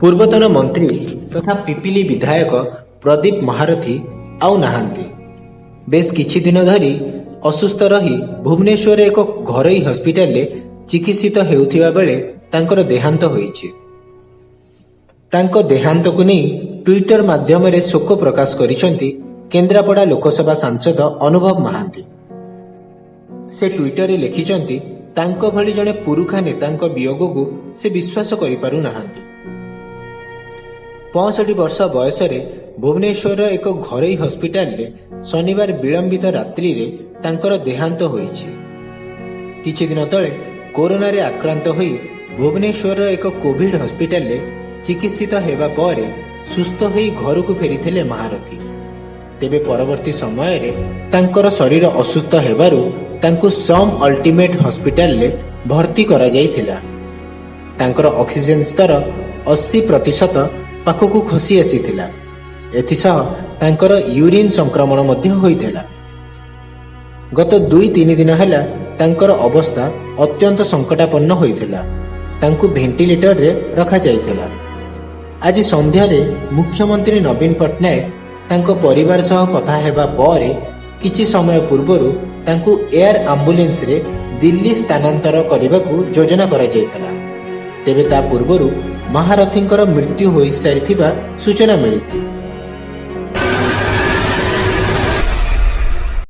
ପୂର୍ବତନ ମନ୍ତ୍ରୀ ତଥା ପିପିଲି ବିଧାୟକ ପ୍ରଦୀପ ମହାରଥୀ ଆଉ ନାହାନ୍ତି। ବେଶ୍ କିଛି ଦିନ ଧରି ଅସୁସ୍ଥ ରହି ଭୁବନେଶ୍ୱରରେ ଏକ ଘରୋଇ ହସ୍ପିଟାଲରେ ଚିକିତ୍ସିତ ହେଉଥିବା ବେଳେ ତାଙ୍କର ଦେହାନ୍ତ ହୋଇଛି। ତାଙ୍କ ଦେହାନ୍ତକୁ ନେଇ ଟ୍ୱିଟର ମାଧ୍ୟମରେ ଶୋକ ପ୍ରକାଶ କରିଛନ୍ତି କେନ୍ଦ୍ରାପଡ଼ା ଲୋକସଭା ସାଂସଦ ଅନୁଭବ ମହାନ୍ତି। ସେ ଟ୍ୱିଟରରେ ଲେଖିଛନ୍ତି, ତାଙ୍କ ଭଳି ଜଣେ ପୁରୁଖା ନେତାଙ୍କ ବିୟୋଗକୁ ସେ ବିଶ୍ୱାସ କରିପାରୁନାହାନ୍ତି। 65 ବର୍ଷ ବୟସରେ ଭୁବନେଶ୍ୱରର ଏକ ଘରୋଇ ହସ୍ପିଟାଲରେ ଶନିବାର ବିଳମ୍ବିତ ରାତ୍ରିରେ ତାଙ୍କର ଦେହାନ୍ତ ହୋଇଛି। କିଛିଦିନ ତଳେ କରୋନାରେ ଆକ୍ରାନ୍ତ ହୋଇ ଭୁବନେଶ୍ୱରର ଏକ କୋଭିଡ ହସ୍ପିଟାଲରେ ଚିକିତ୍ସିତ ହେବା ପରେ ସୁସ୍ଥ ହୋଇ ଘରକୁ ଫେରିଥିଲେ ମହାରଥୀ। ତେବେ ପରବର୍ତ୍ତୀ ସମୟରେ ତାଙ୍କର ଶରୀର ଅସୁସ୍ଥ ହେବାରୁ ତାଙ୍କୁ ସମ୍ ଅଲ୍ଟିମେଟ୍ ହସ୍ପିଟାଲରେ ଭର୍ତ୍ତି କରାଯାଇଥିଲା। ତାଙ୍କର ଅକ୍ସିଜେନ ସ୍ତର 80% ପାଖକୁ ଖସି ଆସିଥିଲା। ଏଥିସହ ତାଙ୍କର ୟୁରିନ୍ ସଂକ୍ରମଣ ମଧ୍ୟ ହୋଇଥିଲା। ଗତ 2-3 ଦିନ ହେଲା ତାଙ୍କର ଅବସ୍ଥା ଅତ୍ୟନ୍ତ ସଙ୍କଟାପନ୍ନ ହୋଇଥିଲା। ତାଙ୍କୁ ଭେଣ୍ଟିଲେଟରରେ ରଖାଯାଇଥିଲା। ଆଜି ସନ୍ଧ୍ୟାରେ ମୁଖ୍ୟମନ୍ତ୍ରୀ ନବୀନ ପଟ୍ଟନାୟକ ତାଙ୍କ ପରିବାର ସହ କଥା ହେବା ପରେ କିଛି ସମୟ ପୂର୍ବରୁ ତାଙ୍କୁ ଏୟାର ଆମ୍ବୁଲାନ୍ସରେ ଦିଲ୍ଲୀ ସ୍ଥାନାନ୍ତର କରିବାକୁ ଯୋଜନା କରାଯାଇଥିଲା। ତେବେ ତା ପୂର୍ବରୁ ମହାରଥୀଙ୍କର ମୃତ୍ୟୁ ହୋଇସାରିଥିବା ସୂଚନା ମିଳିଛି।